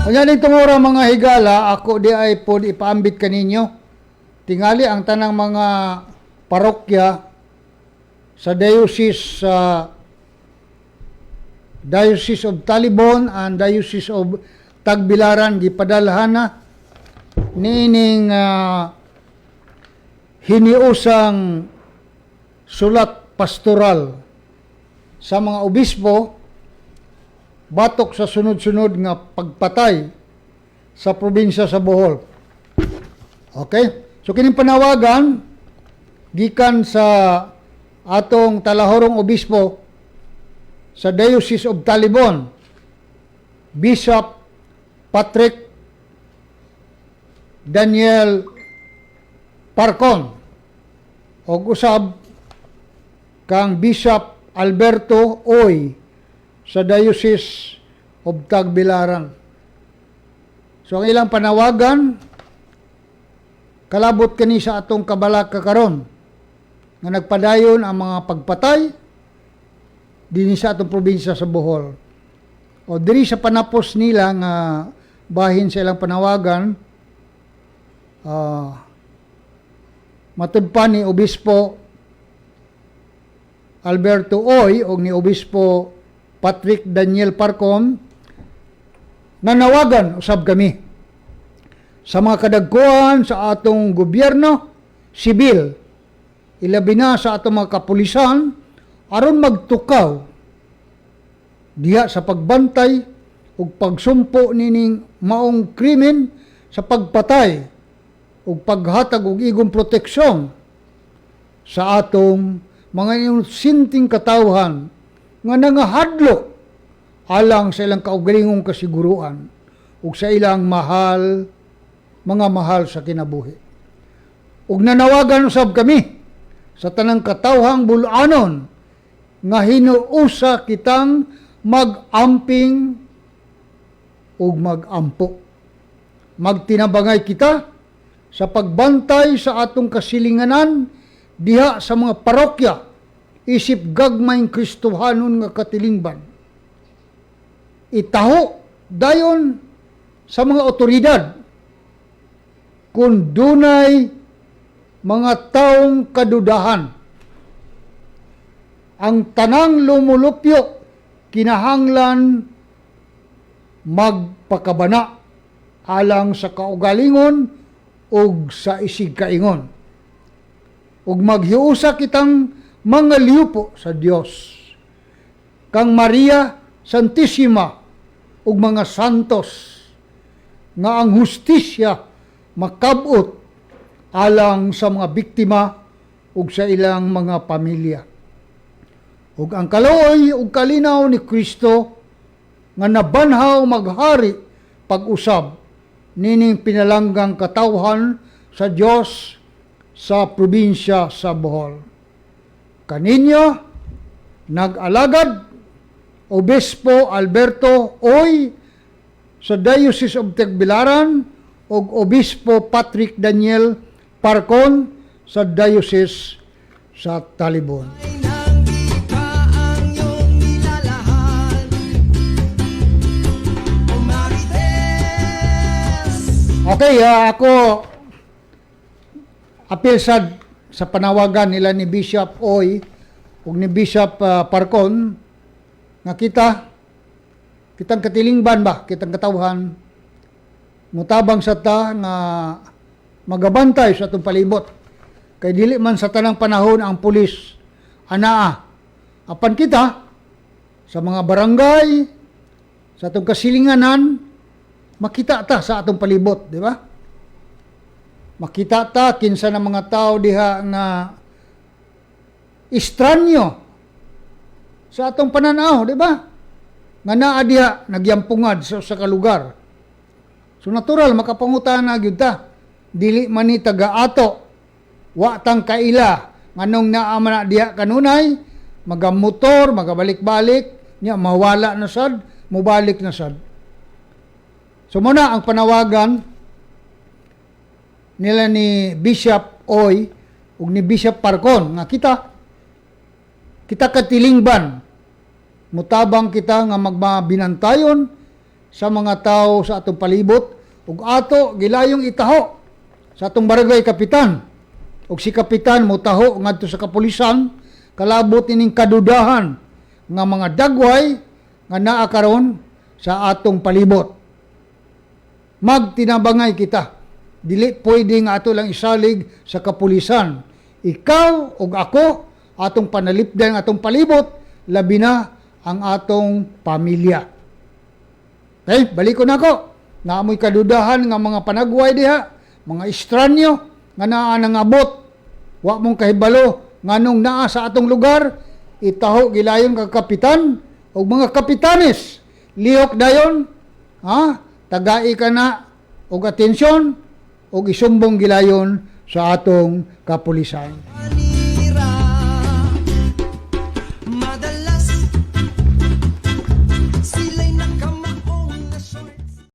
Unya ning tungura, mga higala, ako diay pod ipaambit kaninyo. Tingali ang tanang mga parokya sa diocese, sa Diocese of Talibon and Diocese of Tagbilaran, gipadalhan na niining hiniusang sulat pastoral sa mga obispo batok sa sunod-sunod nga pagpatay sa probinsya sa Bohol. Okay? So kining panawagan gikan sa atong talahorong obispo sa Diocese of Talibon, Bishop Patrick Daniel Parcon, og usab kang Bishop Alberto Oy sa Diocese of Tagbilaran. So ang ilang panawagan kalabot kini sa atong kabalaka karon nga nagpadayon ang mga pagpatay dinhi sa atong probinsya sa Bohol. O diri sa panapos nila nga bahin sa ilang panawagan, matud pa ni Obispo Alberto Oy o ni Obispo Patrick Daniel Parcon, nanawagan usab kami sa mga kadagkuan sa atong gobyerno sibil, ilabi na sa atong mga kapulisan, aron magtukaw diha sa pagbantay ug pagsumpo nining maong krimen sa pagpatay ug paghatag og igong proteksyon sa atong mga inosenting katawhan nga nangahadlok alang sa ilang kaugalingong kasiguruan ug sa ilang mahal mga mahal sa kinabuhi. Ug nanawagan usab kami sa tanang katawhang Bol-anon nga hinuusa kitang mag-amping ug mag-ampo. Magtinabangay kita sa pagbantay sa atong kasilinganan diha sa mga parokya isip gagmayng Kristohanon nga katilingban. Itaho dayon sa mga otoridad kung dunay mga taong kadudahan. Ang tanang lumulupyo kinahanglan magpakabana alang sa kaugalingon ug sa isigkaingon. Ug maghiusa kitang mga liupo sa Dios, kang Maria Santissima ug mga santos nga ang hustisya makabot alang sa mga biktima ug sa ilang mga pamilya. Ug ang kaluoy ug kalinaw ni Kristo nga nabanhaw maghari pag-usab nining pinalanggang katawhan sa Dios sa probinsya sa Bohol. Kaninyo nag-alagad, Obispo Alberto Oy sa Diocese of Tagbilaran ug Obispo Patrick Daniel Parcon sa Diocese sa Talibon. Nang di pa ang iyong nilalahan O Marites. Okay, ako apil sad sa panawagan nila ni Bishop Oy ug ni Bishop Parcon nga kitang katilingban ba, kitang katawhan, mutabang sa ta nga magabantay sa atong palibot kay dili man sa tanang panahon ang pulis anaa. Apan kita sa mga barangay, sa atong kasilinganan, makita ta sa atong palibot, di ba? Makita ta kinsa na mga tao diha nga estranyo sa atong pananaw, di ba? Nga naa diha nagyampungad sa usa ka lugar. So natural makapangutana gyud ta. Dili man ni taga ato. Wa tang kaila nganong naa man na diha kanunay, magamotor, magabalik-balik, nya mawala na sad, mubalik na sad. So muna ang panawagan nila ni Bishop Oy ug ni Bishop Parcon nga kita katilingban mutabang kita nga magmabinantayon sa sa mga tao sa atong palibot ug ato gilayong itaho sa atong barangay kapitan ug si kapitan motaho ngadto sa kapulisan kalabot ining kadudahan nga mga dagway nga naa karon sa atong palibot. Magtinabangay kita. Dili pwede nga ato lang isalig sa kapulisan. Ikaw ug ako, atong panalipdan ang atong palibot, labi na ang atong pamilya. Okay, balik ko na ako. Naamoy kadudahan nga mga panagway diha, mga estranyo nga naa nangabot. Wa mong kahibalo nganong naa sa atong lugar, itaho gilayon ka kapitan ug mga kapitanes. Lihok dayon, ha? Tagai ka na og atensyon ug isumbong gilayon sa atong kapulisan.